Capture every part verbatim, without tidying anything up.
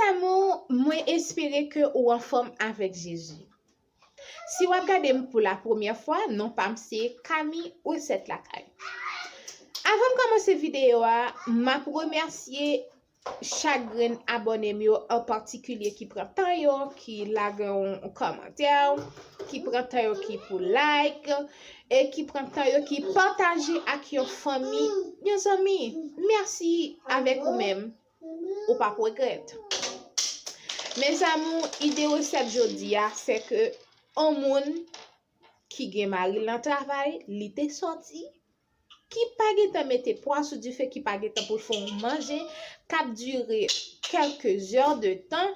Amou, mwen espere ke ou anfòm avèk Jezi. Si w ap gade m pou la premyè fwa, non pa m se Kami Resèt Lakay. Avan m kòmanse videyo a, m ap remèsye chak grenn abòne m yo, an patikilye ki pran tan yo, ki lage yon kòmantè, ki pran tan yo ki pou like, e ki pran tan yo ki pataje ak yon fanmi, yon zanmi. Mèsi avèk ou menm. Ou p ap regrèt. Mes amours, ide resèt jodi a, se ke yon moun ki gen mari l nan travay, li te sòti, ki pa gentan mete pwa sou dife, ki pa gentan pou l fè yon manje, k ap dire kèlke zè de tan,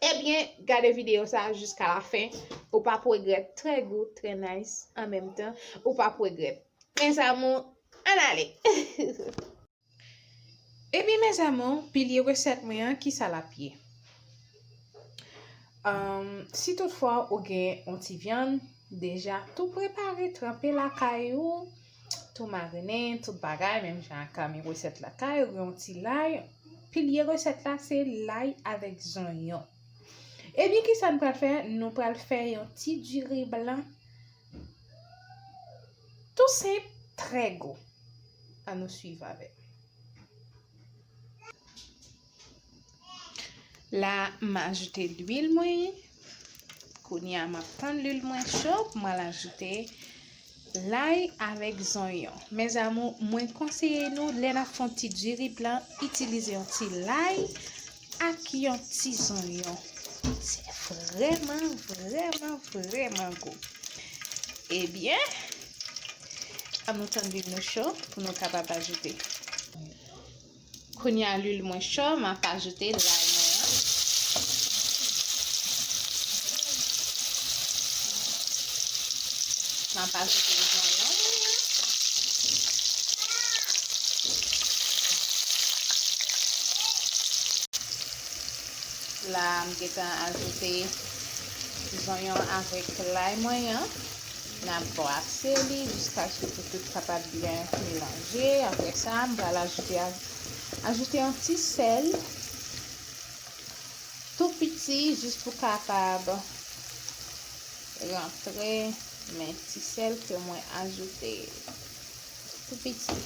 ebyen, gade videyo sa a jiska la fen. Ou p ap regrèt, trè gou, trè nice, an menm tan, ou p ap regrèt. Mes amours, ann ale! Ebyen, mes amours, pilye resèt mwen an, kisa l ap ye? Ahn, si toutfwa ou gen yon ti vyann deja tou prepare, tranpe lakay ou, tou marinen, tout bagay, menm jan ak Kami Resèt Lakay, ou gen yon ti lay. Pilye resèt la, se lay avèk zonyon. Ebyen, kisa n pral fè? Nou pral fè yon ti diri blan. Tou senp, trè gou. Ann nou swiv avè m. La, m ajoute lwil mwen. Kounye a, m ap tann lwil mwen cho pou m al ajoute lay avèk zonyon. Mes amours, mwen konseye nou, lè n ap fè yon ti diri blan, itilize yon ti lay ak yon ti zonyon. Se vrèman, vrèman, vrèman gou. Ebyen, ann nou tann lwil nou cho pou nou kapab ajoute. Kounye a, lwil mwen cho, m ap ajoute lay mwen an. M ap ajoute zonyon mwen an. La, m gentan ajoute zonyon avèk lay mwen an. N ap brase li jiskaske pou tout kapab byen melanje. Apre sa, m pral ajoute, ajoute yon ti sèl tou piti, jis pou kapab rantre, men ti sèl ke mwen ajoute tou piti.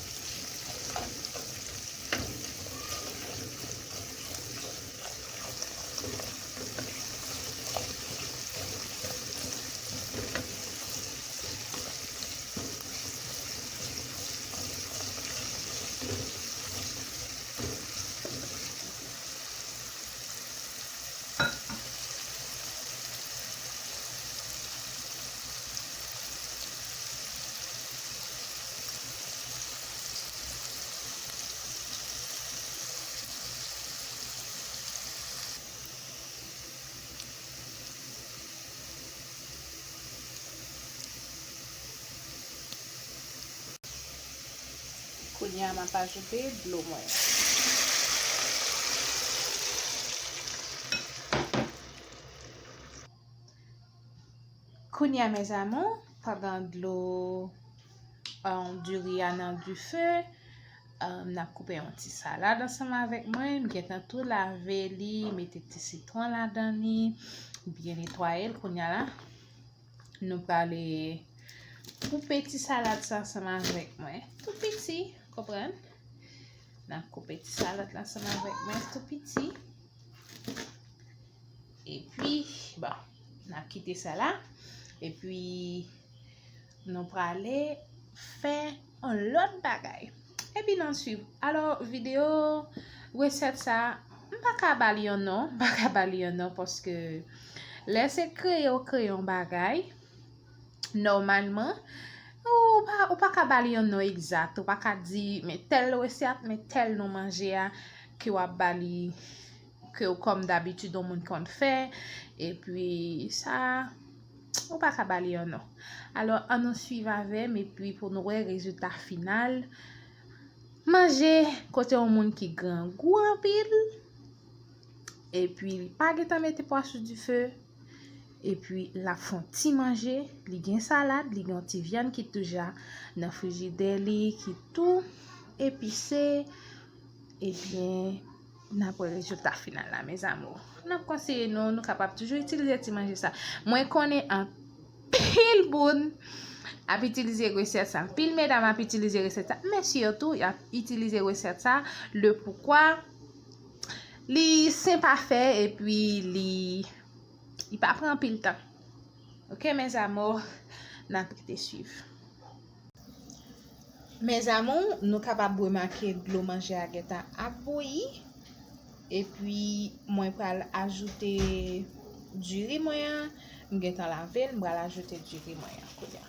Kounye a, m ap ajoute dlo mwen. Kounye a, mes amours, pandan dlo, euh, diri a nan dife, euh, n ap koupe yon ti salad ansanm avèk mwen. M gentan tou lave li, mete ti sitwon ladan li, byen netwaye l. Kounye a la, nou prale koupe ti salad sa ansanm avèk mwen. Tou piti, konprann? N ap koupe ti salad la ansanm avèk mwen, tou piti. Epi, bon, n ap kite sa la. Epi, nou prale fè yon lòt bagay. Epi n ap swiv. Alò, videyo resèt sa, m pa ka ba li yon non, m pa ka ba li yon non, paske lè se kreye w kreye yon bagay, nòmalman, ou pa, ou pa ka ba li yon non egzak. Ou pa ka di, men tèl resèt, men tèl non manje a ke w ap ba li, ke w kòm dabitid yon moun konn fè, epi sa, ou pa ka ba li yon non. Alò, ann nou swiv avè m, epi pou nou wè rezilta final. Manje kote yon moun ki grangou anpil, epi li pa gentan mete pwa sou dife, epi l ap fè yon ti manje, li gen salad, li gen yon ti vyann ki deja nan frijidè li, ki tou epise, ebyen, N ap wè rezilta final la, mes amours. N ap konseye nou, nou kapab toujou itilize ti manje sa. Mwen konnen anpil moun ap itilize resèt sa. Anpil medam ap itilize resèt sa. Men sitou, y ap itilize resèt sa. Le poukwa, li senp a fè epi li, li pa pran anpil tan. Ok, mes amours, n ap rete swiv. Mes amours, nou kapab remake dlo manje a gentan ap bouyi. Epi, mwen pral ajoute diri mwen an. M gentan lave l, m pral ajoute diri mwen an kounye a.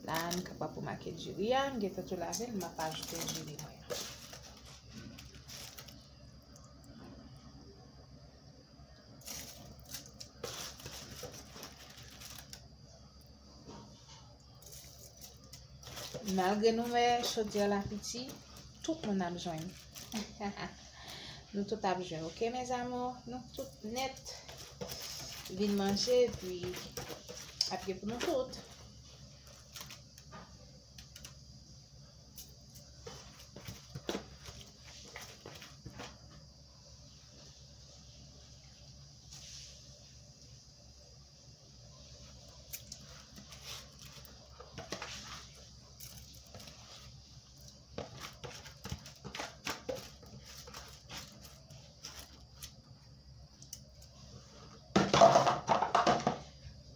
La, nou kapab remake diri a, m gentan tou lave l, m ap ajoute diri mwen an. Malgre nou wè chodyè la piti, tout moun ap jwenn. Nou tout ap jwenn, ok, mes amours? Nou tout nèt vin manje, epi ap gen pou nou tout.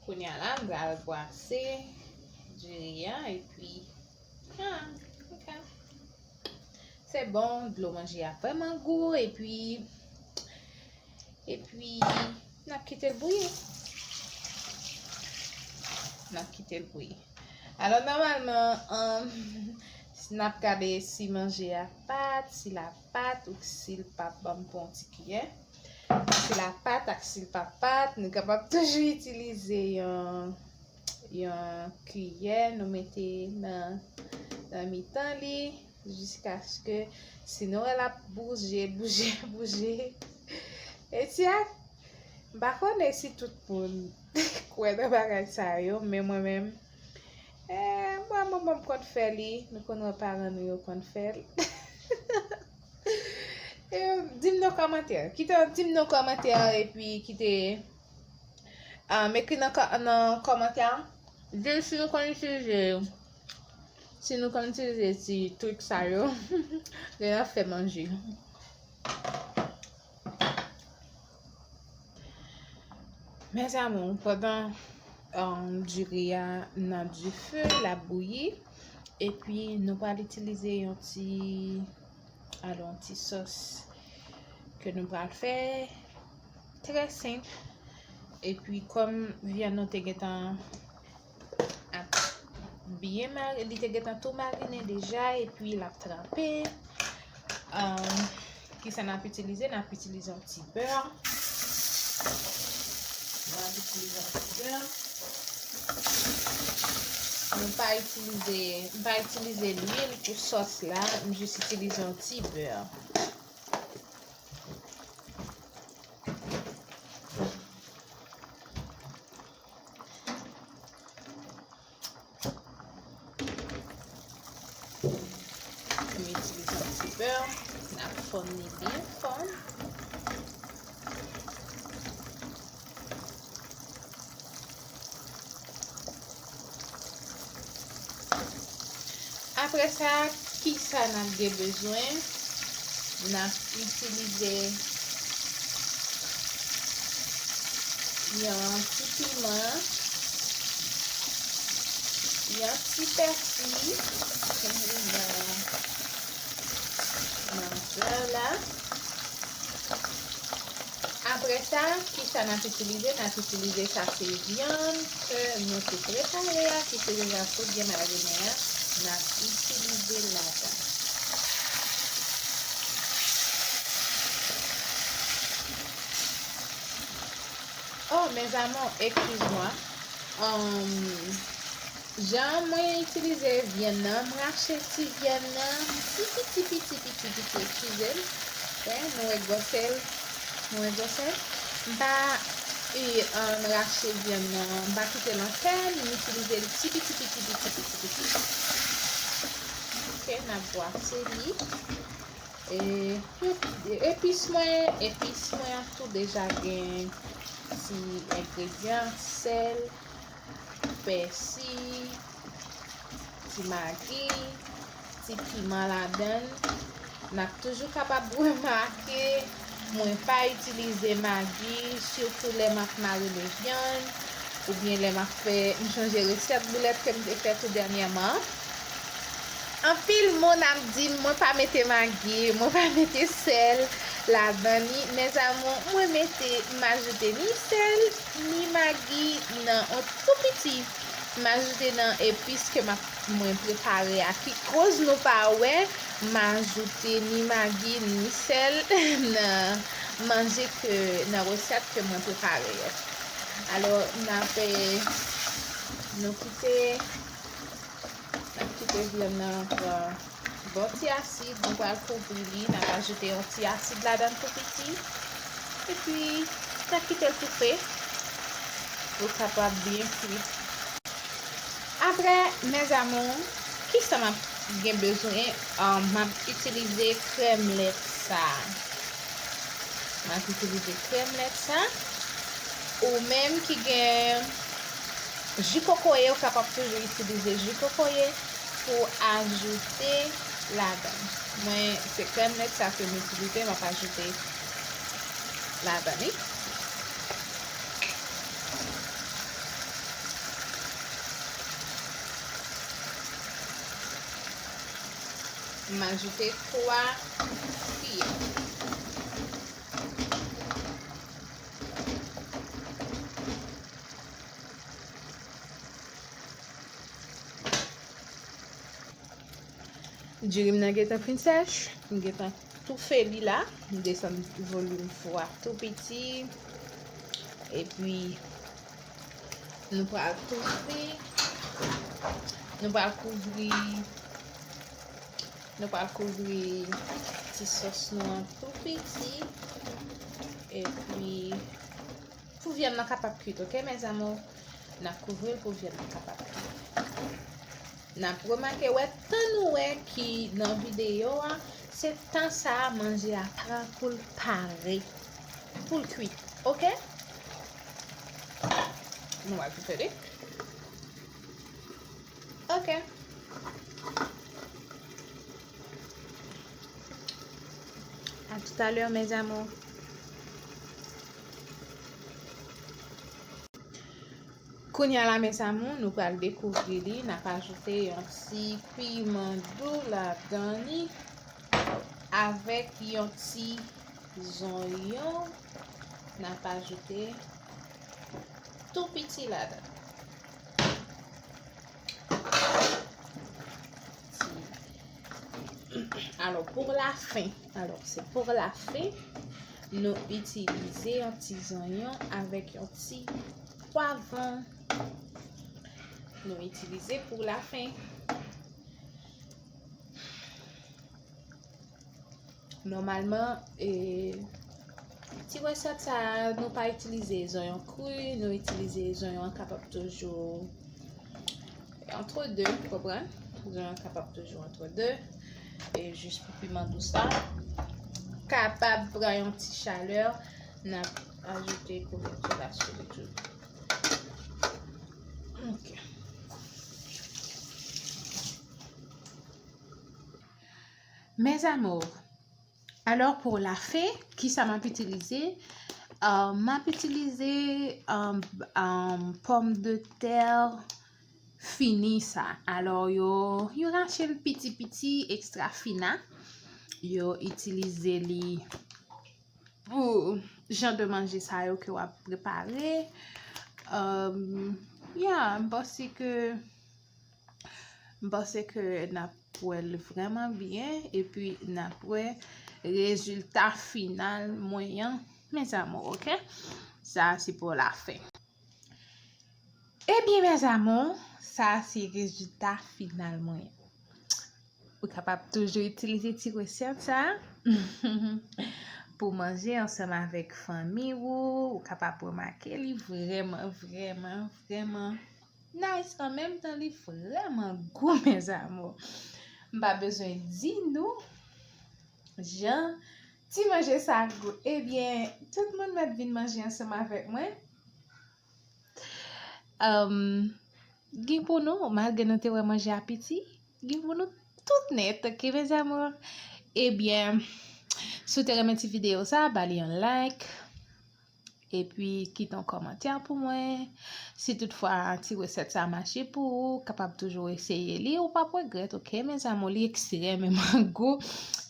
Kounye a la, m pral bwase diri a, epi, ah, ok. Se bon, dlo manje a vrèman gou, epi, epi, n ap kite l bouyi. N ap kite l bouyi. Alò, nòmalman, um, n ap gade si manje a pat, si l ap pat, ou si l p ap ban m pran yon ti kiyè. Si l ap pat ak si l p ap pat, nou kapab toujou itilize yon, yon kiyè, nou mete nan, nan mitan li, jiskaske si nou wè l ap bouje, bouje, bouje. Etya, m pa konnen si tout moun kwè nan bagay sa yo, men mwen menm, eh, mwen, mwen, mwen, m konn fè li, nou konn wè paran nou yo konn fè l. Eh, di m nan kòmantè. Kite, di m nan kòmantè, epi kite, ah, m ekri nan kò-, nan kòmantè. Di m si nou konn itilize, si nou konn itilize ti trik sa yo lè n ap fè manje. Mes amours, pandan, um, diri a nan dife, l ap bouyi, epi nou pral itilize yon ti, alò, yon ti sòs ke nou pral fè, trè senp. Epi, kòm vyann nou te gentan ap byen mari-, li te gentan tou marinen deja, epi l ap tranpe. Um, kisa n ap itilize? N ap itilize yon ti bè. N ap itilize yon ti bè. Nou pa itilize, m pa itilize lwil pou sòs la, m jis itilize yon ti bè. M itilize yon ti bè, n ap fonn li byen fonn. Apre sa, kisa n ap gen bezwen? N ap itilize yon ti piman, yon ti pèsi, nan, nan bè la. Apre sa, kisa n ap itilize? N ap itilize sa se vyann ke nou te prepare a, ki te deja sot byen marinen an, n ap itilize ladan. Oh, mes amours, excuse-moi. Um, Jan mwen itilize vyann nan, m rache ti vyann nan, ti piti, piti, piti, piti, eskize m. Wè, nou wè gwosè l, nou wè gwosè l. M pa, e, um, rache vyann nan, m pa kite l antè, m itilize l ti piti, piti, piti, piti, piti. Ok, n ap bwase li. E, epis mwen, epis mwen an tou deja gen ti engredyan, sèl, pèsi, ti magi, ti piman ladan l. N ap toujou kapab remake, mwen pa itilize magi, sitou lè m ap marine vyann, oubyen lè m ap fè, m chonje resèt boulèt ke m te fè tou dènyèman an. Anpil moun ap di m mwen pa mete magi, mwen pa mete sèl ladan li. Mes amours, mwen mete, m ajoute ni sèl, ni magi nan on tou piti. M ajoute nan epis ke m ap, mwen prepare a, ki koz nou pa wè m ajoute ni magi, ni sèl nan manje ke, nan resèt ke mwen prepare yo. Alò, n ap, eh, nou kite, n ap kite vyann nan pran bon ti asid, nou pral kouvri li, n ap ajoute yon ti asid ladan l tou piti. Epi, n ap kite l toufe pou l kapab byen kwi. Apre, mes amours, kisa m ap gen bezwen? Ah, m ap itilize krèm lèt sa a. M ap itilize krèm lèt sa a. Ou menm ki gen ji kokoye, ou kapab toujou itilize ji kokoye pou ajoute ladan. Mwen, se krèm lèt sa ke m itilize, m ap ajoute ladan li. M ajoute twa kiyè. Diri m nan gentan fin sèch, m gentan toufe li la, m desann volim fou a tou piti, epi nou pral kouvri, nou pral kouvri, nou pral kouvri ti sòs nou an tou piti, epi pou vyann nan kapab kwit, oke, mes amours? N ap kouvri l pou vyann nan kapab kwit. N ap remake, wè, tan nou wè ki nan videyo a, se tan sa a manje a pran pou l pare, pou l kwit, oke? Nou pral toufe li. Oke. À tout à l'heure, mes amours. Kounye a la, mes amours, nou pral dekouvri li. N ap ajoute yon ti piman dou ladan li avèk yon ti zonyon. N ap ajoute tou piti ladan. Ti. Alò, pou lafen, alò, se pou lafen, nou itilize yon ti zonyon avèk yon ti pwavwon. Nou itilize pou lafen. Nòmalman, e, ti resèt sa a, nou pa itilize zonyon kri, nou itilize zonyon an kapab toujou entre deux, ou konprann? Zonyon an kapab toujou entre deux. E jis pou piman dous la, kapab pran yon ti chalè, n ap ajoute kouvèti la sou li tou. Ok. Mes amours, alò pou lafen, kisa m ap itilize? Ah, m ap itilize, ah, ah, pòmdetè fini sa. Alò yo, yo rache l piti piti, ekstra fina. Yo itilize li pou jan de manje sa yo ke w ap prepare. Um, yeah, m panse ke M panse ke n ap wè l vrèman byen, epi n ap wè rezilta final mwen an, mes amours, ok? Sa se pou lafen. Ebyen, mes amours, sa se rezilta final mwen an. Ou kapab toujou itilize ti resèt sa pou manje ansanm avèk fanmi ou. Ou kapab remake li vrèman, vrèman, vrèman nice. An menm tan, li vrèman gou, mes amours. M pa bezwen di nou Jan ti manje sa gou. Ebyen, tout moun mèt vin manje ansanm avèk mwen. Um, gen pou nou, malgre nou te wè manje a piti, gen pou nou tout nèt, ok, mes amours? Ebyen, si w te renmen ti videyo sa, ba li yon like. Epi kite yon kòmantè pou mwen. Si toutfwa ti resèt sa mache pou ou, kapab toujou eseye li, ou p ap regrèt, ok, mes amours? Li ekstrèmeman gou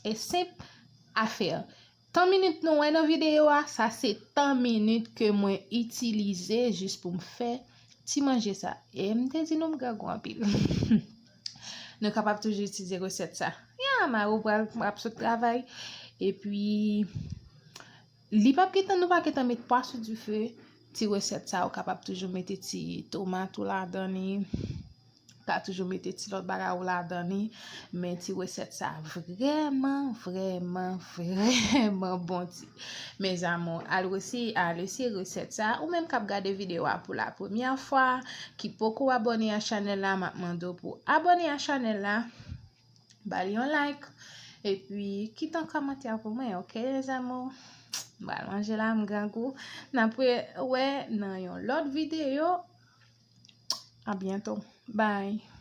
e senp a fè. Tan minit nou wè nan videyo a, sa se tan minit ke mwen itilize jis pou m fè ti manje sa. E m te di nou m grangou anpil. Nou kapab toujou itilize resèt sa. Ya, mari w pral ap sot travay. Epi, li p ap gentan, nou pa gentan met pwa sou dife. Ti resèt sa, ou kapab toujou mete ti tomat ou ladan li. Ka toujou mete ti lòt bagay ou ladan li. Men ti resèt sa vrèman, vrèman, vrèman bon ti. Mes amours, al resi, al eseye resèt sa. Ou menm k ap gade videyo a pou la premyè fwa, ki poko abòne a chanèl la, m ap mande w pou abòne a chanèl la. Ba li yon like. Epi, kite yon kòmantè pou mwen, ok, mes amours? M pral manje la, m grangou. N ap wè nan yon lòt videyo. A byento. Bye.